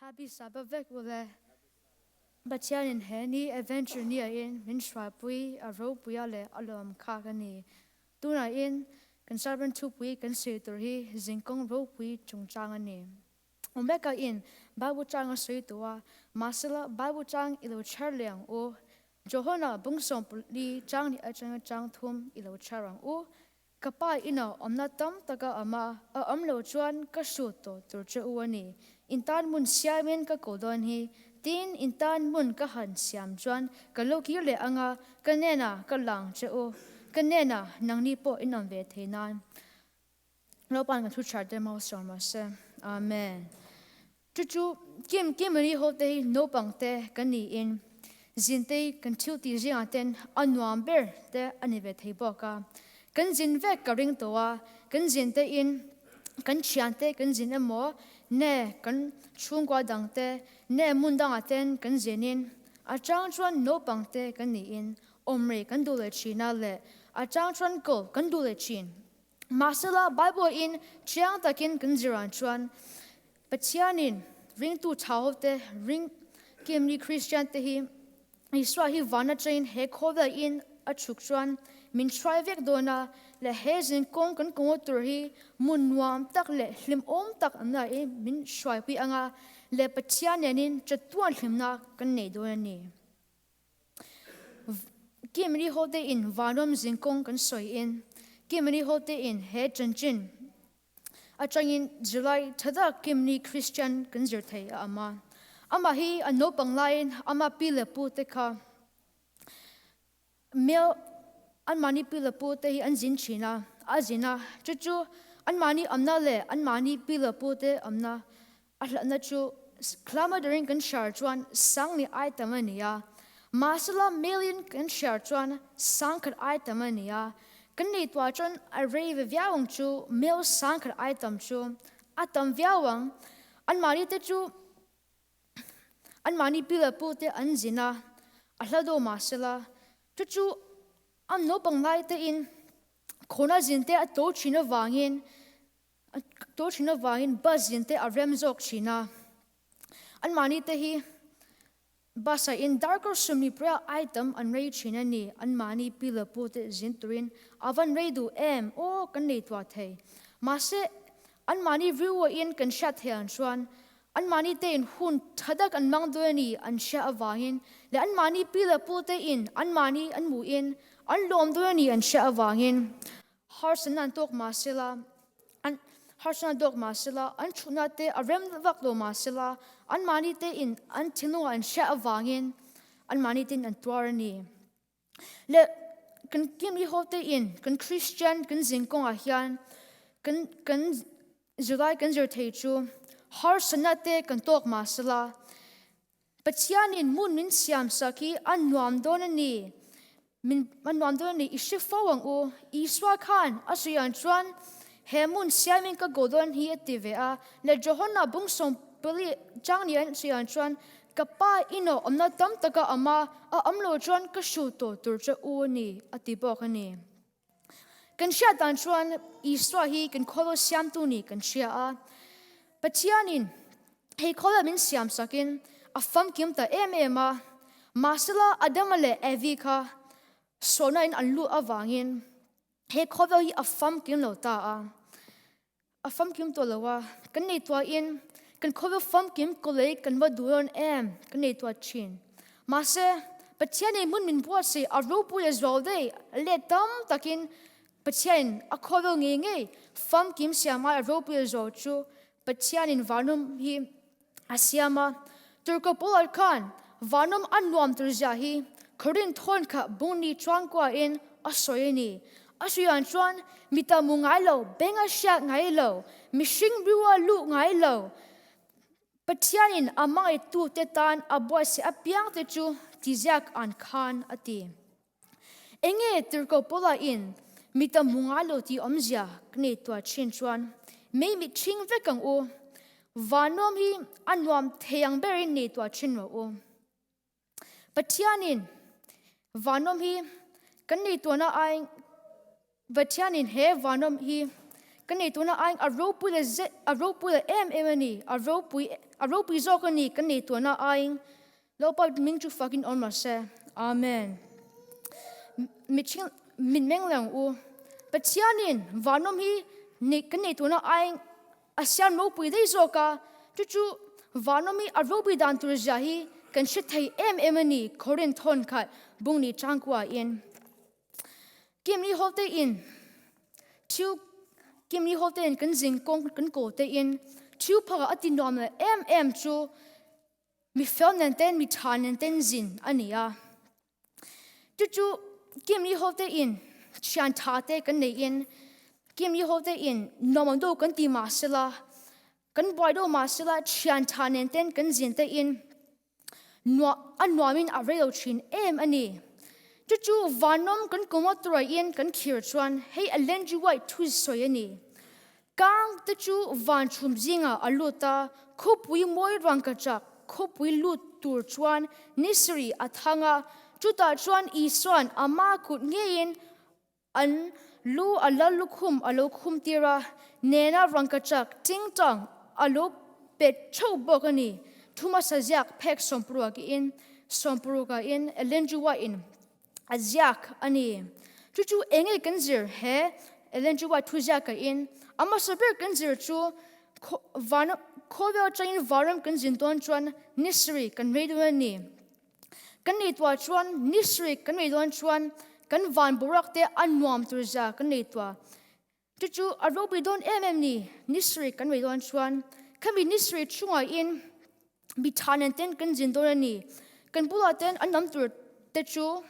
Happy Sabbath vek ule. Pathianin he ni adventure ni ah in min hruaipui a ropuia leh a lawm kha ka ni. Tunah in kan sermon thupui kan sawi tur hi zingkawng ropui chungchang a ni. Omeka in Bible chang a sawi tawh a, mahsela Bible chang i lo chhiar leh ang u. Johana bungsawm pali chang leh atanga chang thum i lo chhiar ang u. Ka pa ina awmna tam taka awm a, a awm lo chuan ka hrut tawh tur che u a ni. In tan hmun siamin ka ko dawn hi. Tin, in tan hmun ka han siam chuan ka lo kir leh ang a, ka nena ka lang che u. Ka nena nangni pawh in awm ve thei nan. Lalpa'n ka thu chhiar te hmawsawm rawh se. Amen. Chu chu Kim Kim ri ho te hi naupang te kan niin zin te hi kan thil tih zingah ten a nuam ber te a ni ve thei bawk a. Kan zin vek ka ring tawh a, kan zin te in kan thian te kan zin emaw ne kan chhungkua dang te ne hmun dangah ten kan zin in a chang chuan naupang te kan niin awm rei kan duh leh thin a leh a chang chuan kal kan duh leh thin. Mahsela, Bible-in chiang takin kan zir ang chuan Pathianin ringtu tha hote, ring kimni Kristiante hi Isua hi van atangin he khawvel in a chhuk chuan min hruai vek dawn a, leh he zinkawng kan kawngaw tur hi hmun nuam tak leh hlimawm tak an la i min hruaipui anga leh Pathian nenin chatuan hlimna kan nei dawn a ni. Kimri hote in vanram zinkawng kan sawi in Kimri hote in he chanchin atangin July thada Kimri Christian kan zir thei a awm a. Amah hi a naupang laiin ama pi leh pu te kha mel anmahni pi leh pu te hi an zin thin a, a zin a. Chu chu anmahni awmna leh anmahni pi leh pu te awmna A hlahna chu kilometer in kan hriar chuan sang ni ai tam a ni a, mahsela mel in kan hriar chuan sang khat ai tam a ni a. Kan nei tuah chuan a rei ve viau ang chu, mel sang khat ai tam chu a tam viau ang. Anmahni te chu anmahni pi leh pu te an zin a, a hla deuh mahsela chu chu an naupang lai te in khawna zin te a to thin avangin A tur thin avangin bus zin te a rem zawk thin a. Anmahni te hi bus ah in darkar sawmhnih pawh ah item an rei thin a ni. Anmahni pi leh pu te zin turin a van rei duh em aw kan nei tuah thei. Mahse anmahni viewer in kan hriat theih ang chuan anmahni te in hun tha tak an mang dawn a ni an hriat avangin leh anmahni pi leh pu te in anmahni an hmuh in an lawm dawn a ni an hriat avangin Harsatna an tawk mah sela, an harsatna an tawk mah sela, an thutna te a rem vak lo mah sela, anmahni te in an thinlungah an hriat avangin anmahni te in an tuar a ni. Leh kan Kimli ho te in kan Christian kan zin kawngah hian kan kan zirlai kan zir thei chu harsatna te kan tawk mah sela, Pathianin hmun min siam sak hi a nuam dawn a ni. Min a nuam dawn a ni. I hre fo ang u. Isua khan a sawi ang chuan he hmun siamin ka go dawn hi a ti ve a. Leh Johana bungsawm pali chang ni an sawi ang chuan ka pa inawh awmna tam taka awm a, a awm lo chuan ka hru tawh tur che u a ni a ti bawk a ni. Kan hriat dan chuan Isua hi kan khawlo siamtu ni kan hria a. Pathianin hei khawla min siam sakin a famkim ta em em a. Mahsela Adama leh Evi kha sawhna in an lut avangin he khawvel hi a famkim lo ta a. A famkim tawh lo a, kan nei tuahin kan khawvel famkim kawlei kan va duh dawn em kan nei tuah thin. Mahse, Pathianin hmun min buatsaih a ropui leh zual daih let tam takin Pathianin a khawvel ngei ngei famkim siam ai a ropui leh zual chu Pathianin vanawm hi a siam a. Turko Paula khan vanawm a nuam tur zia hi Korinth thawn kha bungni chuangkuain a sawi a ni. A sawi ang chuan mi ta mu ngai lo, beng a hriat ngai lo, mihring riua luh ngai lo, Pathianin a hmangaihtute tan a buaitsaih apiangte chu tiziak an khan a ti. Enge Tirhkoh Paula in mi ta hmu ngai lo tih awmzia ka nei tuah thin chuan mei mit ṭhing vek ang u. Vannuam hi a nuam thei ang berin nei tuah ṭhin rawh u. Pathianin vannuam hi kan nei tuahna ai Pathianin he vannuam hi. Kan nei tuna aiin a ropui leh zet a ropui leh em em a ni. A ropui a ropui zawk a ni kan nei tuna aiin Lalpa min chu fakin awm rawh se. Amen. Mitching mit meng leh ang u. Pathianin vanawm hi nei kan nei tuna aiin a siam ropui daih zawk a, chu chu vanawm hi a ropui dan tur zia hi kan hre thei em em a ni Korinth thawn khat bungni changkua in. Kim ni ho te in Thiu Kim ni ho te in kan zing kawng kan ko te in Thiu phaka a ti nuam leh em em chu Mi fel nen ten mi tha nen ten zin a ni a. Chu chu Kim Lee ho te in thian tha te kan nei in Kim Lee ho te in nuam ang deuh kan ti mah sela, kan buai deuh mah sela thian tha nen ten kan zin te in nuah a nuam in a rei lo thin em a ni. Chu chu vanawm kan kuma turai in kan khir chuan hei Ellen G. White thu sawi a ni. Kang te chu van chhum zingah a lut a, khawpui mawi rangkachak khawpui lut tur chuan Nisri a thang a, chutah chuan Isua'n ama kut ngeiin an lu a lal lukhum a lo khum tir a, nena rangkachak tingtang a lo pet theuh bawk a ni. Thu hmasa ziak phek sawmparuk in sawmparuk ah in Ellen G. White in a ziak a ni. Chu chu eng nge kan zir he Ellen G. White thu ziak ah in a hmasa ber kan zir chu van khawvel atangin vanram kan zin dawn chuan ni sarih kan rei dawn a ni. Kan nei tuah chuan ni sarih kan rei dawn chuan kan van boruak te a nuam tur zia kan nei tuah. Chu chu a ropui dawn em em ni, ni sarih kan rei dawn chuan khami ni sarih chungah in mi tha nen ten kan zin dawn a ni. Kan bulah ten an awm tur te chu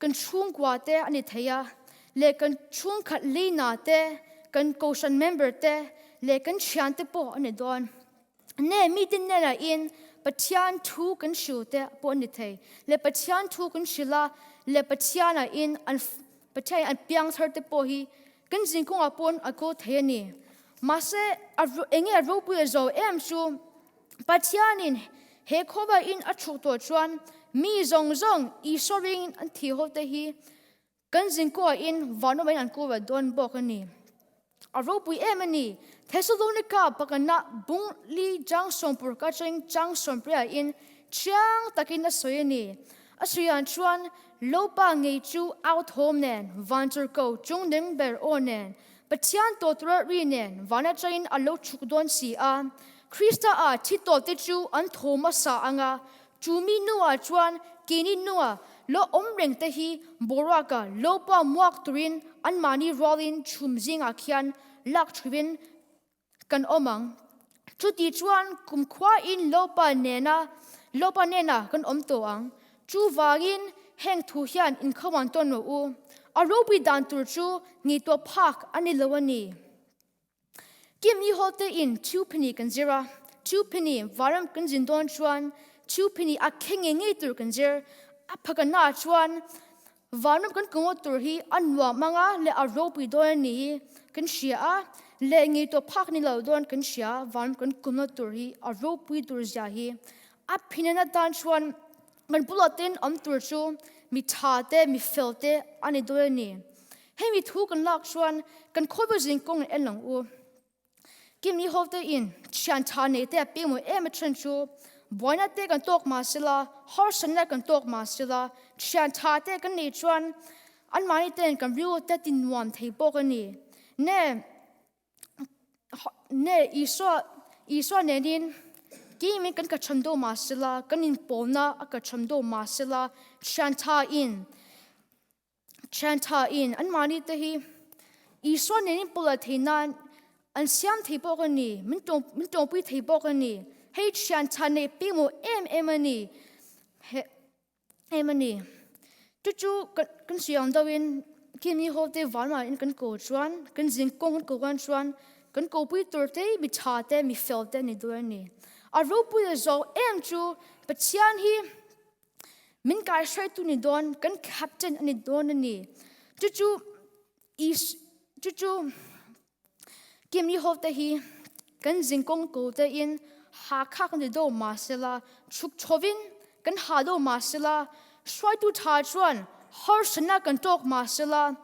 kan chhungkua te a ni thei a, leh kan chhungkhat leina te, kan kohhran member te leh kan thian te pawh a ni dawn. Ne mi tin nena in Pathian thu kan hrilh te pawh a ni thei. Le Pathian thu kan hrilh a, le Pathian ah in an Pathian in an piang thar te pawh hi kan zingkawng ah pawn a kawl thei a ni. Mahse a enge a ropui a zo em chu Pathian in he khawva in a chhuk tawh chuan mi zawng zawng Isua ring in an thi ho te hi Kan zingkuah in vanawm in an kuva dawn bawk a ni. A ropui em a ni. Thesalonika pakana bung li chang sawmpur ka cheng chang sawmpria in chiang takin a sawi a ni. A sawian chuan Lopa ngei chu au thawm nen, van churko chung ding ber aw nen, Pathian tawtura ri nen van atangin a lo chhuk dawn si a. Krista a thi tawlte chu an thawm a sa anga, Chu mi nuah chuan keini nua lo awm reng te hi boruaka lo pa muak turin anmahni rualin chhum zingah khian lak thuin kan awm ang. Chuti chuan kumkhuain Lopa nena Lopa nena kan awm tawh ang. Chuvangin heng thu hian inkhawan tawn rawh u. A ropui dan tur chu ngaihtuah phak a ni lo a ni. Kim ni ho te in Thiuphini kan zir a, Thiuphini varam kan zin dawn chuan Thiuphini a khe ngei ngei tur kan zir. A phakana chuan vanram kan kawngawt tur hi a nuam anga leh a ropui dawn a ni hi kan hria a, leh ngei tawh phak ni lo dawn kan hria vanram kan kumna tur hi a ropui tur zia hi. A phinana tan chuan Kan bulah ten awm tur chu mi tha te, mi fel te a ni dawn a ni. Hemi thu kan lak chuan kan khawvel zing kawng in en ang u. Kimi ho te in thian tha nei te a peng mawi em a then chu buaina te kan tawk mah sela, harsatna kan tawk mah sela, thian tha te kan nei chuan anmahni ten kan rilru te ti nuam thei bawk a ni. Ne. Ne Isua Isua nenin kimin kan ka chhan do mah sela kan in pawlna a ka chhan do mah sela thian tha in thian tha in an mahni te hi Isua nenin pawla thei nan an siam thei bawk a ni min tawng min tawngpui thei bawk a ni hei thian tha nei pawimawh em em a ni he em a ni. Chu chu kan sawi ang deuhin khi mi ho te vanah in kan ko chuan kan zing kawng kan ko kuan chuan kan kopui tur te mi tha te mi fel te ni dawn a ni. A ropui leh zawk em chu Pathian hi min kai hruaitu ni dawn kan captain a ni dawn a ni. Chu chu chu chu Kim i hote hi kan zingkawng ko te in Hakha kan ti do mah sela, chhuk chhovin kan ha do mah sela, hruaitu tha chuan harsatna kan tawk mah sela,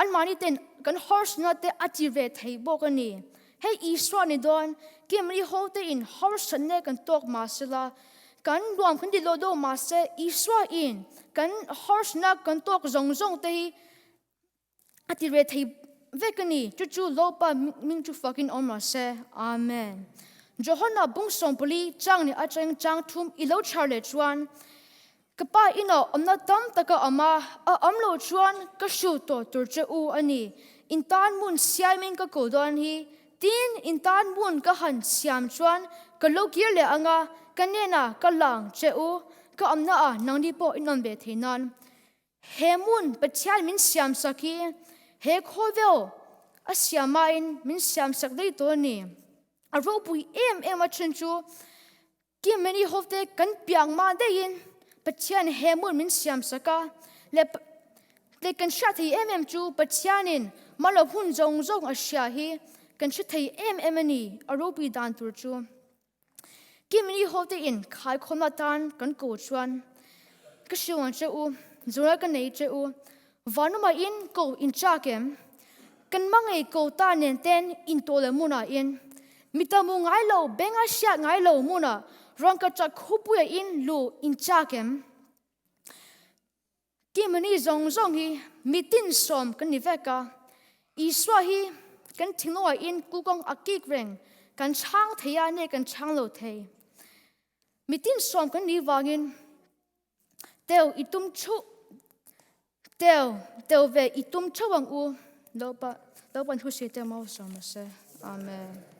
Anmahni ten kan harsatna te a ti ve thei bawk a ni. Hei Isua ni dawn, Kimri ho te in harsatna kan tawk mah sela, kan nuam kan ti lo deuh mah se, Isua in kan harsatna kan tawk zawng zawng te hi a ti ve thei vek a ni. Chu chu Lalpa hming chu fakin awm rawh se. Amen. Johana bung 14 chang ni atangin chang thum i lo chhar leh chuan, Ka pa inah awmna tam tak a awm a, a awm loh chuan ka hrilh tawh tur che u a ni. In tan hmun siamin ka ko dawn hi. Tin, in tan hmun ka han siam chuan ka lo kir leh ang a, ka hnenah ka lang che u, ka awmnaah nangni pawh in awm ve thei nan. He hmun Pathian min siam sak hi he khawvel a siamain min siam sak daih tawh a ni. A ropui em em a then chu Kim many hote kan piang mah daihin Pathian he hmun min siam sak a, leh leh kan hriat thei em em chu Pathianin malo hun zawng zawng a hria hi kan hre thei em em a ni, a ropui dan tur chu. Kim many hote in khaikhawm atan kan ko chuan ka hriu ang che u, zawrh ka nei che u, vanuma in ko in chak em? Kan hmangaih ko ta nen ten in tawh leh hmunah in mi tam u ngai lo, beng a hriat ngai lo hmunah rawn ka chak khupuia in lu in chak em? Kimani zawng zawng hi mitin sawm kan ni vek a, Isua hi kan thinglawah in kukawng a kik reng, kan chhang thei a nge kan chhang lo thei? Mitin sawm kan nih vangin Teu i tum thuh teu teu ve i tum theuh ang u. Lo pa lo pan thu si te mau sawm se. Amen.